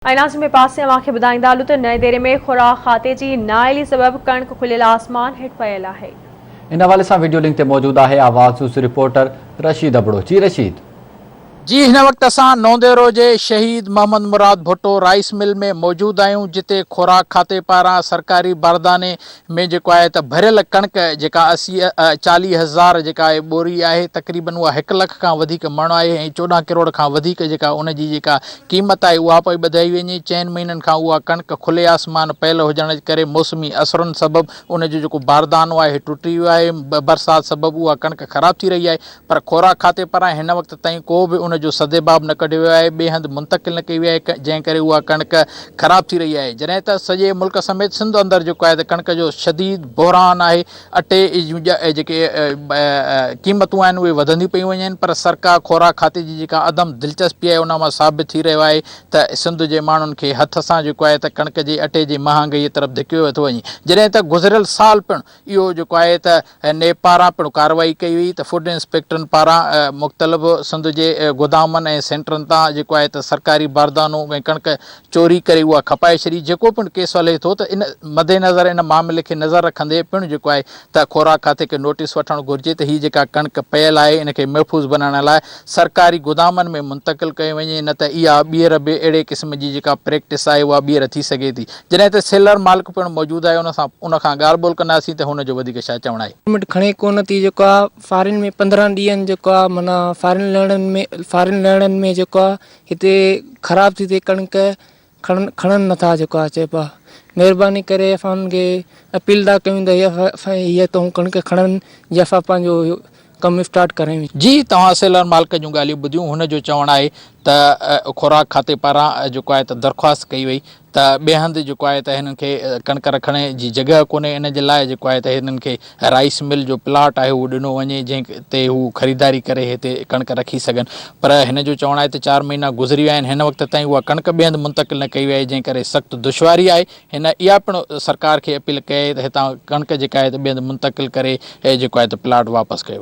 ۽ ناظرين ٻئي پاسي اوهان کي ٻڌائيندا هلون ته نئين ديري ۾ خوراڪ کاتي جي نااهلي سبب ڪڻڪ کليل آسمان هيٺ پيل آهي. ان حوالي سان وڊيو لنڪ تي موجود آهي آواز نيوز رپورٽر رشيد ابڙو جي رشيد. جي هن وقت اسان نونديرو جي شهيد محمد مراد ڀٽو رائيس مل ۾ موجود آهيون جتي خوراڪ کاتي پاران سرڪاري بارداني ۾ جيڪو آهي ته ڀريل ڪڻڪ جيڪا 80 40 هزار جيڪا آهي ٻوري آهي تقريبن اها هڪ لک کان وڌيڪ مڻ آهي ۽ 14 ڪروڙ کان وڌيڪ جيڪا ان جي جيڪا قيمت آهي اها پئي ٻڌائي وڃي چئن مهينن کان اها ڪڻڪ کلي آسمان پيل هجڻ ڪري موسمي اثرن سبب ان جو جيڪو باردانو آهي ٽٽي ويو آهي برسات سبب اها ڪڻڪ خراب ٿي رهي آهي پر خوراڪ کاتي پاران هن وقت تائين ڪو به ان جو سدباب نه ڪڍيو ويو آهي، ٻئي هنڌ منتقل نه ڪئي وئي آهي، جنهن ڪري اها ڪڻڪ خراب ٿي رهي آهي، جڏهن ته سڄي ملڪ سميت سنڌ اندر جيڪو آهي ته ڪڻڪ جو شديد بحران آهي، اٽي جون جيڪي قيمتون آهن اهي وڌنديون پيون وڃن پر سرڪا خوراڪ کاتي جي جيڪا عدم دلچسپي آهي ان مان ثابت ٿي رهيو آهي ته سنڌ جي ماڻهن کي هٿ سان جيڪو آهي ته ڪڻڪ جي اٽي جي مهانگائي طرف ڌڪيو ويو ٿو وڃي، جڏهن ته گذريل سال پڻ اهو جيڪو آهي ته نيب پاران پڻ ڪارروائي ڪئي وئي ته فوڊ انسپيڪٽرن پاران مختلف سنڌ جي گودامن ۽ سينٽرن تان جيڪو آهي ته سرڪاري باردانو ۽ ڪڻڪ چوري ڪري اها کپائي ڇڏي جيڪو پڻ ڪيس هلي ٿو ته ان مدنظر ان معاملي کي نظر رکندي پڻ جيڪو آهي ته خوراڪ کاتي کي نوٽيس وٺڻ گهرجي ته هي جيڪا ڪڻڪ پيل آهي ان کي محفوظ بنائڻ لاء سرڪاري گودامن ۾ منتقل ڪيو وڃي نه ته اها ٻيهر به اهڙي قسم جي جيڪا پريڪٽس آهي اها ٻيهر ٿي سگهي ٿي. جڏهن ته سيلر مالڪ پڻ موجود آهي ان سان ان کان ڳالهه ٻولهه ڪنداسين ته هن جو وڌيڪ ڇا چوڻ آهي. پرمٽ کڻي ڪونه ٿي جيڪو آ فارين ۾ 15 ڏينهن جيڪو آ معنيٰ فارين لهڻن ۾ فارين لهڻن ۾ جيڪو آ هتي خراب ٿي ٿئي ڪڻڪ کڻن کڻن نٿا جيڪو آ چئبو آ مهرباني ڪري اسان انهن کي اپيل ٿا ڪيون ته هي هتون ڪڻڪ کڻن جي اسان پنهنجو ڪم اسٽارٽ ڪرايون. جي توهان سيلر مالڪ جون ڳالهيون ٻڌيون هن جو چوڻ آهي ته خوراڪ کاتي پاران جيڪو آهي ته درخواست ڪئي وئي ته ٻئي هنڌ جيڪو آهي ته هنن کي ڪڻڪ رکڻ جي جڳهه ڪونهي ان جي لاء جيڪو آهي ته هنن کي رائيس مل جو پلاٽ آهي اهو ڏنو وڃي جنهن تي هو خريداري ڪري هتي ڪڻڪ رکي سگهن پر هن جو چوڻ آهي ته چار مهينا گذري ويا آهن هن وقت تائين اها ڪڻڪ ٻئي هنڌ منتقل نه ڪئي وئي آهي جنهن ڪري سخت دشواري آهي هن اها پڻ سرڪار کي اپيل ڪئي آهي ته هتان ڪڻڪ جيڪا آهي ته ٻئي هنڌ منتقل ڪري جيڪو آهي ته پلاٽ واپس ڪيو وڃي.